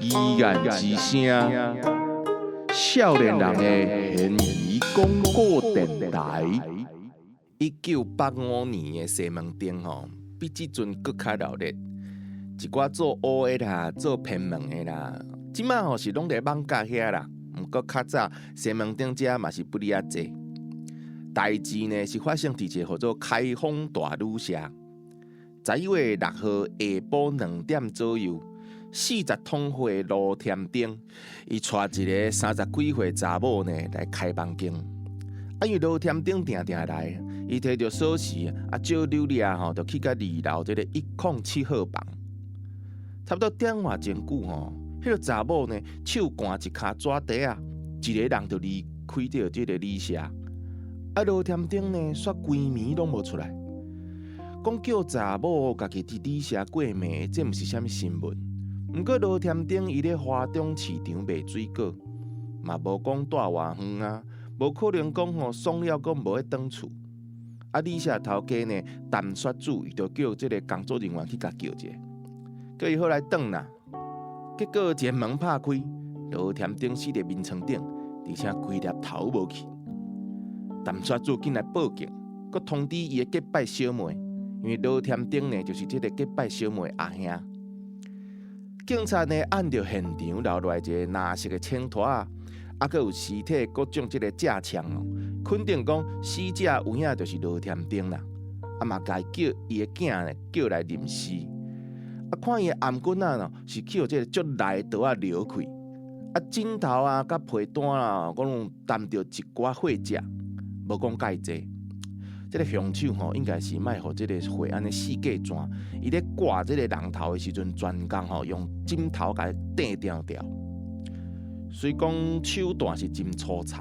疑案之聲，少年人的懸疑廣播電臺。1985年的西門町吼，比這陣閣較熱鬧。一寡做烏的啦，做偏門的啦，這馬吼是攏佇艋舺遐啦。毋過較早西門町遮嘛是不離仔濟。代誌呢是發生佇一个號做開封大旅社，11月6號下晡2點左右，40通歲羅添丁，伊帶一个30幾歲查某呢來開房間。啊，因為羅添丁定定來，伊提著鎖匙啊，借溜掠吼，就去到二樓這个107號房。差不多點外鐘久吼，彼个查某呢手攑一跤紙袋仔，一个人就離開著這个旅社。啊，羅添丁呢，煞規暝攏無出來。講叫查某家己佇旅社過暝，這毋是啥物新聞。毋過羅添丁伊咧華中市場賣水果，嘛無講蹛偌遠啊，無可能講吼爽了閣無愛轉厝。啊，旅社頭家呢，陳雪子伊就叫這个工作人員去共叫者，叫伊好來轉啦。結果一个門拍開，羅添丁死佇眠床頂，而且規粒頭無去。陳雪子緊來報警，閣通知伊的結拜小妹，因為羅添丁呢就是這个結拜小妹阿兄。警察呢按著現場留落來一个藍色的穿拖仔，啊，閣有屍體各種這个賒槍哦，肯定講死者有影就是羅添丁啦。啊嘛，共伊叫伊的囝呢叫來認屍。啊，看伊的頷頸仔咯，是去予這个足利的刀仔撩開，啊，枕頭啊，佮被單啊，閣攏澹著一寡血跡，無講蓋濟。這个兇手吼，應該是莫予這个血按呢四界跩，伊咧割這个人頭的時陣，專工吼用枕頭共伊硩掉掉。雖講手段是真粗殘，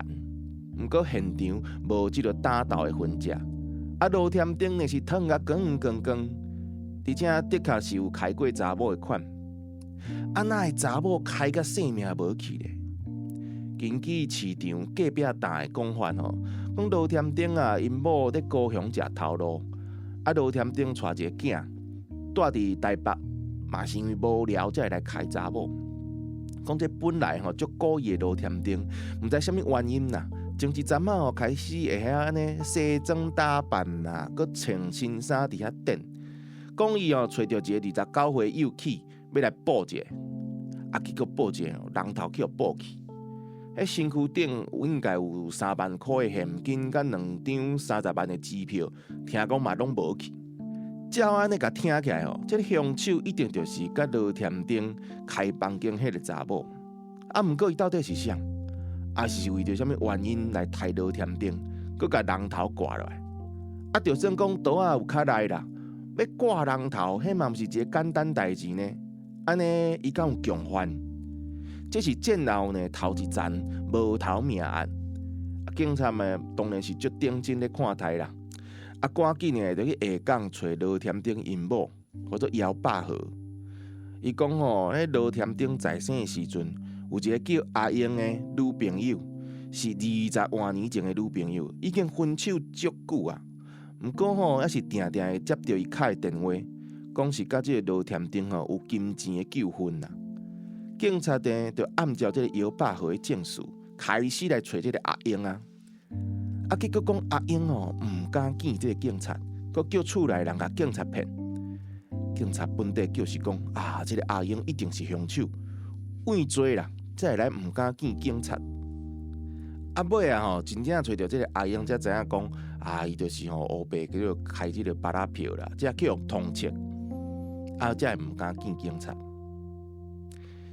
毋過現場無這个打鬥的痕跡。啊，羅添丁呢是燙甲光光光，而且的確是有開過查某的款。啊，哪會查某開甲性命無去咧？根據市場隔壁檔的講法吼，講羅添丁啊，𪜶某佇高雄食頭路，啊羅添丁帶一個囝蹛佇台北，嘛是因為無聊才會來開查某。講這本來吼足古意的羅添丁，毋知啥物原因啦，前一陣仔吼開始會曉按呢西裝打扮啦，閣穿新衫佇遐等。講伊哦揣著一個29歲幼齒，欲來報一下，啊結果報一下人頭去予報去。彼身軀頂應該有3萬箍的現金，佮兩張30萬的支票，聽講嘛攏無去。照按呢共聽起來吼，這个兇手一定就是佮羅添丁開房間彼个查某。啊，毋過伊到底是誰？抑是為著啥物原因來刣羅添丁，閣共人頭割落來？啊，就算講刀仔有較利啦，欲割人頭，彼嘛毋是一个簡單代誌呢？按呢，伊敢有共犯？這是戰後呢頭一欉無頭命案，警察嘛當然是足認真咧看待啦。啊，趕緊呢就去下港揣羅添丁𪜶某，號做姚百和。伊講吼，彼羅添丁在生的時陣，有一个叫阿英的女朋友，是20外年前的女朋友，已經分手足久啊。毋過吼，猶是定定會接著伊敲的電話，講是佮這个羅添丁吼有金錢的糾紛啦。警察呢，就按照這个姚百和的證詞，開始來揣這个阿英啊。啊，結果講阿英吼毋敢見這个警察，閣叫厝內人共警察騙。警察本底就是講啊，這个阿英一定是兇手，畏罪啦，才會來毋敢見警察。啊，尾啊吼，真正揣著這个阿英才知影講，啊，伊就是吼烏白叫做開這个芭樂票啦，才去予通緝，啊，才會毋敢見警察。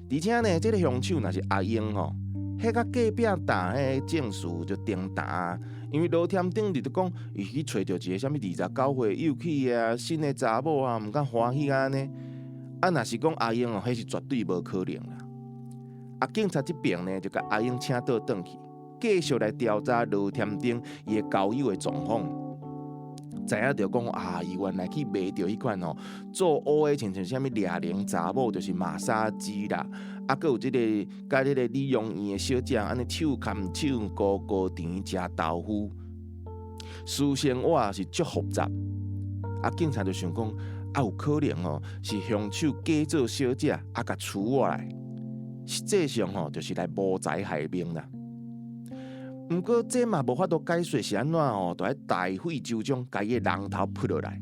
而且呢，這个兇手若是阿英吼，彼佮隔壁擔彼證詞就顛倒，因為羅添丁佇咧講，伊去揣著一个啥物29歲幼齒啊，新的查某啊，毋敢歡喜按呢。啊，若是講阿英哦，彼是絕對無可能啦。啊，警察這邊呢，就共阿英請倒轉去，繼續來調查羅添丁伊的交友的狀況。知影著講啊，伊原來去賣著彼款吼做烏的，親像啥物掠靈查某，就是馬殺雞啦。啊，閣有這个佮彼个理容院的小姐按呢手牽手，糊糊甜食豆腐。私生活是足複雜。啊，警察就想講，啊，有可能吼是兇手假做小姐，啊，共娶過來，實際上吼就是來謀財害命啦。毋過這嘛無法度解釋是按怎吼，就喺大費周章，共伊的人頭撲落來。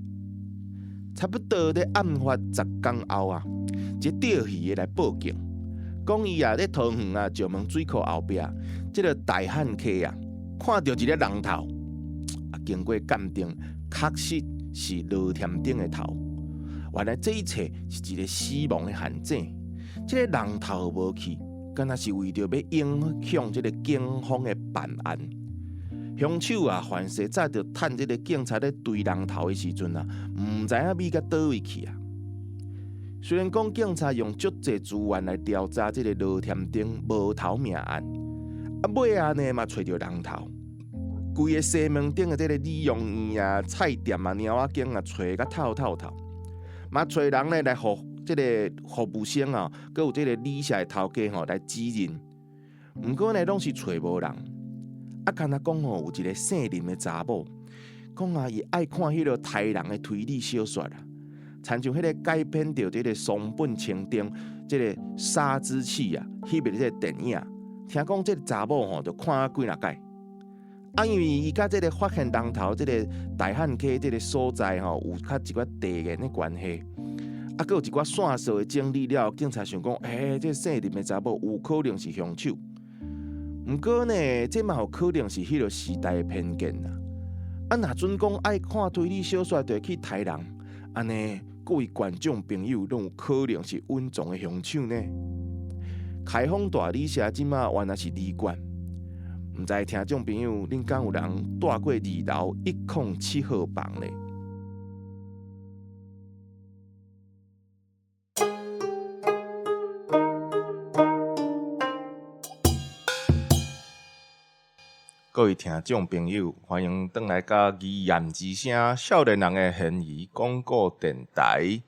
差不多佇案發10工後啊，一個釣魚的來報警，講伊啊佇桃園啊石門水庫後壁，這個大漢溪啊，看著一个人頭，啊，經過鑑定，確實是羅添丁的頭。原來這一切是一個死亡的陷阱，這個人頭無去，敢若是為著欲影響這個警方的辦案。兇手啊，凡勢早就趁這個警察咧追人頭的時陣啊，毋知影覕佇佗位去啊。雖然講警察用足濟資源來調查這個羅添丁無頭命案，啊尾仔呢嘛揣著人頭，規个西門町的這個理容院啊、菜店啊、貓仔間啊，揣甲透透透，嘛揣人呢來予這個服務生啊，閣有這個旅社的頭家吼來指認，毋過呢攏是揣無人。啊，敢若講吼，有一個姓林的查某，講啊，伊愛看彼个刣人的推理小說啊，親像彼个改編著這个松本清張這个殺之器啊，翕的這个電影，聽講這個查某吼，就看啊幾若擺。啊，因為伊佮這个發現人頭這个大漢溪這个所在吼，有較一寡地緣的關係，啊，閣有一寡線索的整理了，警察想講，欸，這个姓林的查某有可能是兇手。毋過呢，這嘛有可能是彼个時代的偏見啦。啊，若準講愛看推理小說，就會去刣人，按呢，各位觀眾朋友攏有可能是隱藏的兇手呢。開封大旅社這馬原來是旅館，毋知聽眾朋友，恁敢有人蹛過二樓107號房呢？各位聽眾朋友，歡迎轉來佮語言之聲少年人的懸疑廣播電台。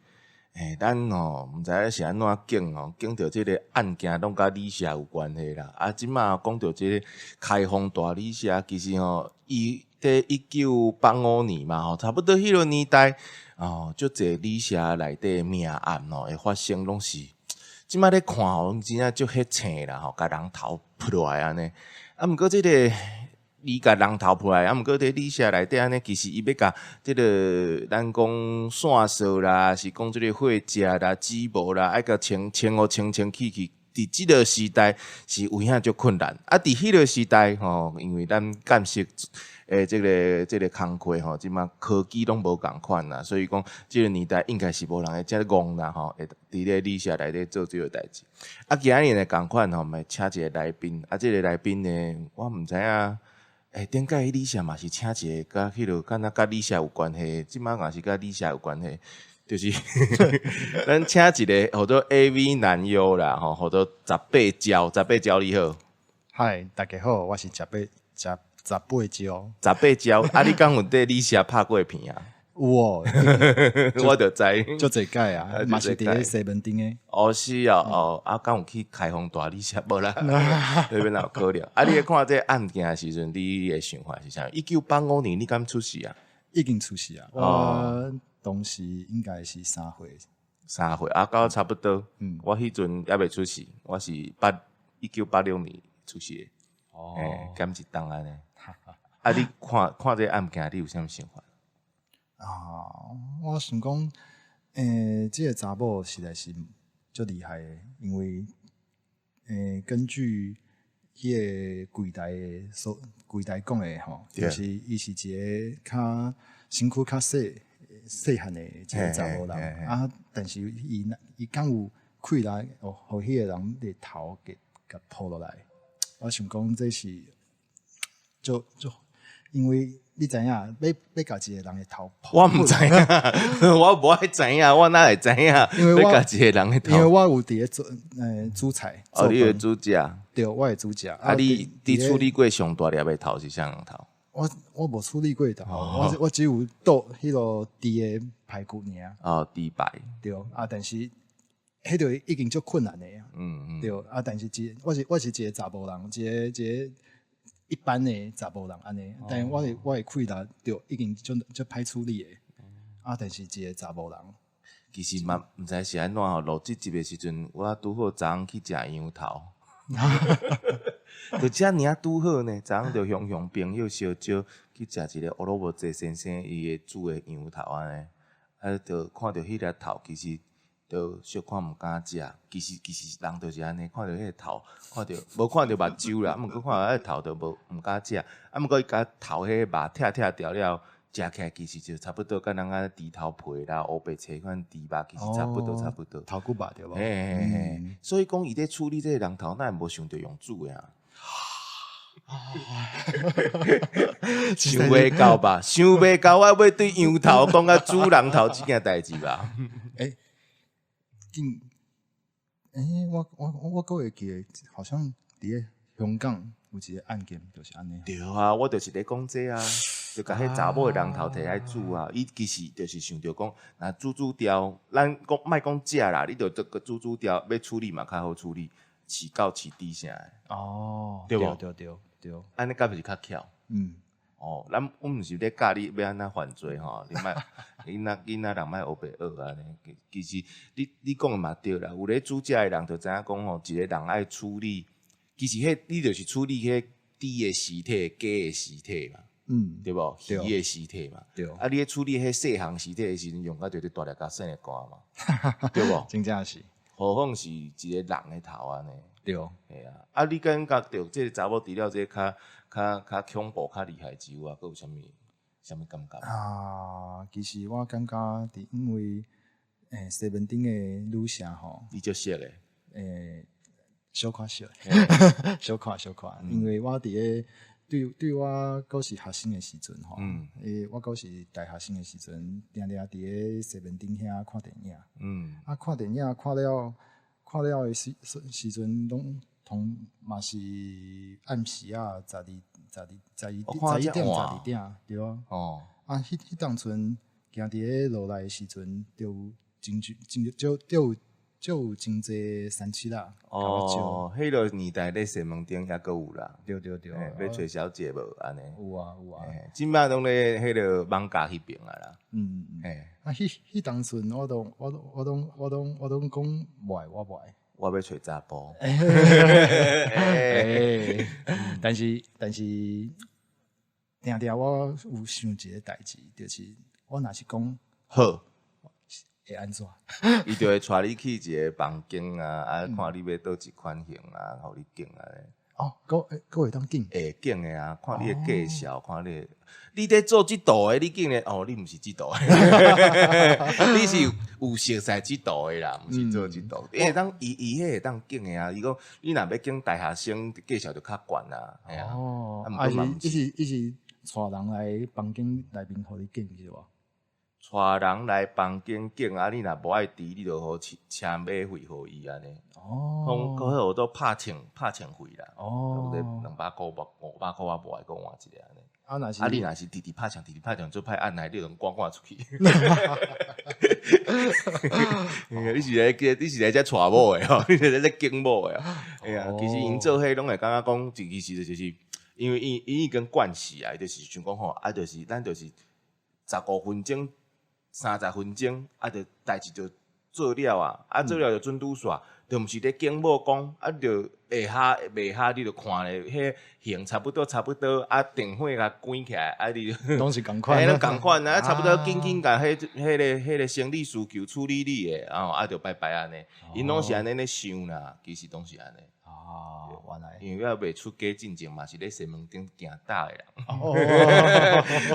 欸，咱吼毋知影是按怎揀吼，揀著這个案件攏佮旅社有關係啦。啊，這馬講著這个開封大旅社，其實吼，伊佇1985年嘛吼，差不多彼个年代哦，足濟旅社內底命案吼會發生，攏是這馬咧看吼，真正足血腥啦吼，共人頭撲落來按呢。啊，毋過這个伊共人頭撲來，啊，毋過佇旅社內底按呢，其實伊欲共這个咱講線索啦，是講這个血跡啦、指模啦，愛共清清予清清氣氣。佇這个時代是有影足困難。啊，佇彼个時代吼，因為咱鑑識的這个工課吼，這馬科技攏無仝款啦，所以講這个年代應該是無人會遮戇啦吼，會佇咧旅社內底做這个代誌。啊，今日呢仝款吼，嘛請一个來賓，啊，這个來賓呢，我毋知影，欸，頂擺旅社嘛是請一个佮彼落敢若佮旅社有關係，這馬嘛是佮旅社有關係。就是咱請一个號做 AV 男優啦，吼，號做十八招，十八招你好。嗨，大家好，我是十八招。十八招，啊，你敢有佇旅社拍過片啊？有哦，我就知，足濟擺啊，嘛是佇咧西門町的。哦，是哦，哦，啊，敢有去開封大旅社無啦？彼邊哪有可能？啊，你咧看這个案件的時陣，你的想法是啥？1985年，你敢出世啊？已經出世啊。我當時應該是三歲。三歲啊，佮我差不多。嗯，我彼陣猶未出世，我是1986年出世的。哦，欸，減一冬按呢。啊，你看看這个案件，你有啥物想法？啊，我想講，欸，這个查某實在是足厲害的，因為，欸，根據彼个櫃台的所櫃台講的吼，就是伊是一个較身軀較細細漢的一个查某人啊，但是伊伊敢有氣力，予彼个人的頭給共撲落來。我想講這是足足，因為你知影，欲欲共一個人的頭撲，我毋知影，我無愛知影，我哪會知影？因為我欲共一個人的頭，因為我有佇咧做煮菜，哦，你會煮食？對，我會煮食。啊，你處理過上大粒的頭是啥人頭？我無處理過頭，我只有剁彼个豬的排骨爾。哦，豬排。對，啊，但是彼就已經足困難的啊。對，啊，但是一我是我是一个查埔人，一个一个。一般的查埔人按呢，但是我的氣力就已經足足歹處理的，啊，但是一个查某人，其實嘛，毋知是按怎吼，錄這集的時陣，我拄好昨昏去食羊頭，就遮爾仔拄好呢。昨昏就雄雄朋友相招去食一个烏魯木齊先生伊的煮的羊頭按呢，啊，就看著彼粒頭，其實就小可毋敢食。其實人就是按呢，看著彼个頭，看著無看著目睭啦，啊，毋過看著彼個頭就無毋敢食。啊，毋過伊共頭彼个肉拆拆掉了，食起來其實就差不多，佮咱按呢豬頭皮啦、烏白切款豬肉，其實差不多，差不多。頭骨肉對無？嘿嘿嘿，所以講伊咧處理這個人頭，哪會無想著用煮的啊？想袂到吧？想袂到，我欲對羊頭講甲煮人頭這件代誌吧？欸，緊，欸，我閣會記得，好像佇咧香港有一個案件，就是按呢。對啊，我就是咧講這啊。就共彼查某的人頭提來煮啊，伊其實就是想著講，若煮煮掉，咱講莫講食啦，你著這個煮煮掉，欲處理嘛較好處理，飼狗飼豬啥的。哦，對無？對對對。按呢敢毋是較巧？嗯。哦，咱阮毋是咧教你欲按怎犯罪吼，你莫囡仔人莫烏白學按呢。其實你講的嘛對啦，有咧煮食的人就知影講吼，一個人愛處理，其實彼你就是處理彼豬的屍體、雞的屍體嘛。對無？魚的屍體嘛。對。啊，你咧處理彼細項屍體的時陣，用甲就是大粒佮細粒割嘛，對無？真正是。何況是一個人的頭按呢。對。嘿啊，啊，你感覺著這个查某除了這個較較較恐怖、較厲害之外，閣有啥物啥物感覺？啊，其實我感覺佇因為西門町的女性吼，你足熟的。小可熟，小可小可，因為我佇咧。對對，我閣是學生的時陣吼，我閣是大學生的時陣，定定佇咧西門町遐看電影。啊，看電影看了看了的時時陣，攏通嘛是暗時啊，十二十二十一11點十二點，對啊。啊，彼當陣行佇咧路內的時陣，就有真真就就有。就有真濟三七啦。哦，彼个年代咧西門町抑閣有啦。對對對，欲揣小姐無按呢？有啊有啊。這擺攏咧彼个網咖彼邊啊啦。啊，彼當陣我都我都我攏我攏我攏講袂愛，我袂愛。我欲揣查埔。但是，定定我有想一个代誌，就是我若是講好。會按怎？伊就會帶你去一个房間啊，啊，看你欲佗一款型啊，予你揀按呢。哦，閣會當揀？會揀的啊，看你的介紹，看你，你咧做這道的，你竟然哦，你毋是這道的，你是有熟似這道的啦，毋是做這道。會當伊伊彼會當揀的啊，伊講你若欲揀大學生，介紹就較懸啊。哦，啊是，伊是帶人來房間內面予你揀是無？帶人來房間揀啊！你若無愛佇，你就予車車馬費予伊按呢。哦。講閣彼號做拍槍拍槍費啦。哦。200箍500箍我無愛閣換一个按呢。啊，若是啊，你若是直直拍槍，直直拍槍，做歹按來，你就趕趕出去。你是來遮娶某的吼？你是來遮揀某的。哎呀，其實𪜶做彼攏會感覺講，其實就是因為伊已經慣勢啊，伊就是想講吼，啊，就是咱就是15分鐘。30分鐘，啊，就代誌就做了啊，啊，做了就準拄煞，就毋是咧揀某講，啊，就會合袂合，你就看咧，彼型差不多差不多，啊，電火共關起來，啊，你攏是仝款，攏仝款啊，差不多緊緊共彼個生理需求處理你的，啊，就拜拜按呢，𪜶攏是按呢咧想啦，其實攏是按呢。哦，原來。因為我未出家進前嘛是咧西門町行搭的人。哦。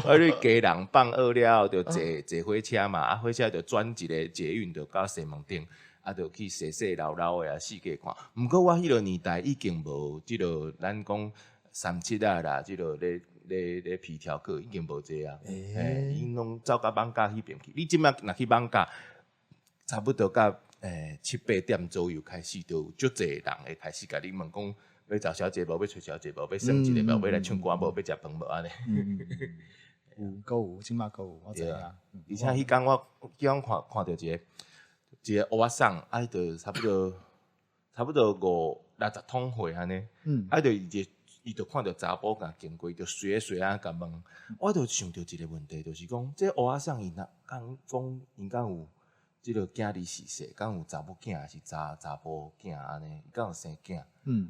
啊，你家人放學了後就坐坐火車嘛，啊，火車就轉一个捷運就到西門町，啊，就去踅踅摎摎的啊，四界看。毋過我彼个年代已經無這个咱講三七仔啦，這个咧咧咧皮條客已經無這啊。欸。𪜶攏走到網咖彼邊去。你這擺若去網咖，差不多到七八點左右開始，就有足濟人會開始共你問講，欲找小姐無？欲揣小姐無？欲耍一个無？欲來唱歌無？欲食飯無？按呢。有，閣有，這擺閣有，我知影。而且彼工我叫看看著一个一个烏仔送，啊，伊就差不多差不多五六十通歲按呢。啊，就伊一个伊就看著查埔共經過，就隨仔隨仔共問。我就想著一个問題，就是講，這烏仔送伊若講講𪜶敢有這个囝兒是說，敢有查某囝抑是查查埔囝按呢？伊敢有生囝？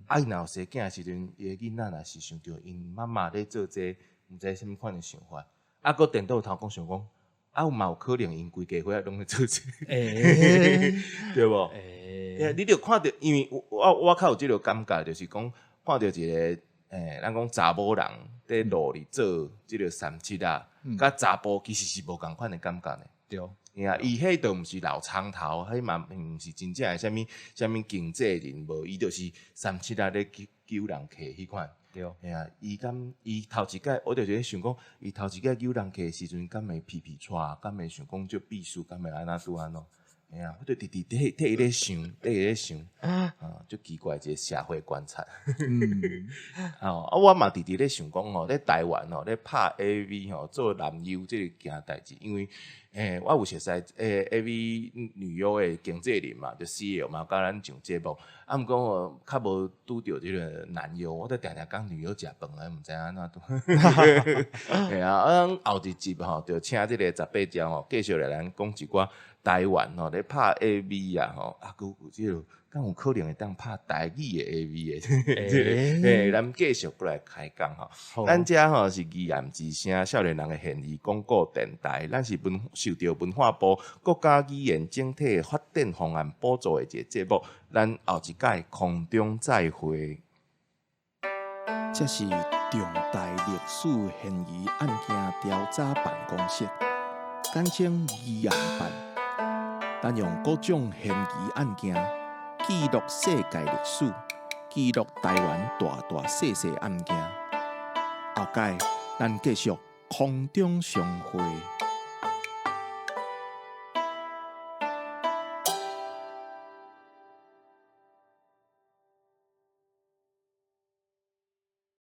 啊，伊若有生囝的時陣，伊的囡仔若是想著𪜶媽媽咧做這個，毋知啥物款的想法。啊，閣顛倒頭講想講，啊，有嘛有可能𪜶規家伙仔攏咧做這個，對無？你著看著，因為我我較有這个感覺，就是講看著一个咱講查某人佇路裡做這个三七仔，佮查埔其實是無仝款的感覺呢。嘿啊，伊彼就毋是老長頭，彼嘛毋是真正的啥物啥物經紀人，無，伊就是三七仔咧揪揪人客彼款。嘿啊，伊敢伊頭一擺，我就是咧想講，伊頭一擺揪人客的時陣，敢會皮皮掣，敢會想講足秘書，敢會按怎拄按怎？嘿啊，我就直直替替伊咧想，替伊咧想，啊，足奇怪一个社會觀察。哦，啊，我嘛直直咧想講吼，咧台灣吼，咧拍 AV 吼，做男優這个件代誌，因為我有熟似AV 女優的經紀人嘛，就 CL 嘛，佮咱上節目，啊，毋過吼較無拄著這个男優，我都定定講女優食飯啊，毋知按怎拄。嘿啊，啊，咱後一集吼，就請這个十八招吼，繼續來咱講一寡台灣吼咧拍 AV 啊吼，啊，閣有這个敢有可能會當拍台語的 AV 的，這个，咱繼續過來開講吼。咱遮吼是議案之聲少年人的現義廣播電台，咱是文受著文化部國家語言整體發展方案補助的一个節目。咱後一擺空中再會。這是重大歷史懸疑案件調查辦公室，簡稱疑案辦。咱用各種懸疑案件記錄世界歷史，記錄台灣大大細細案件。後擺咱繼續空中相會。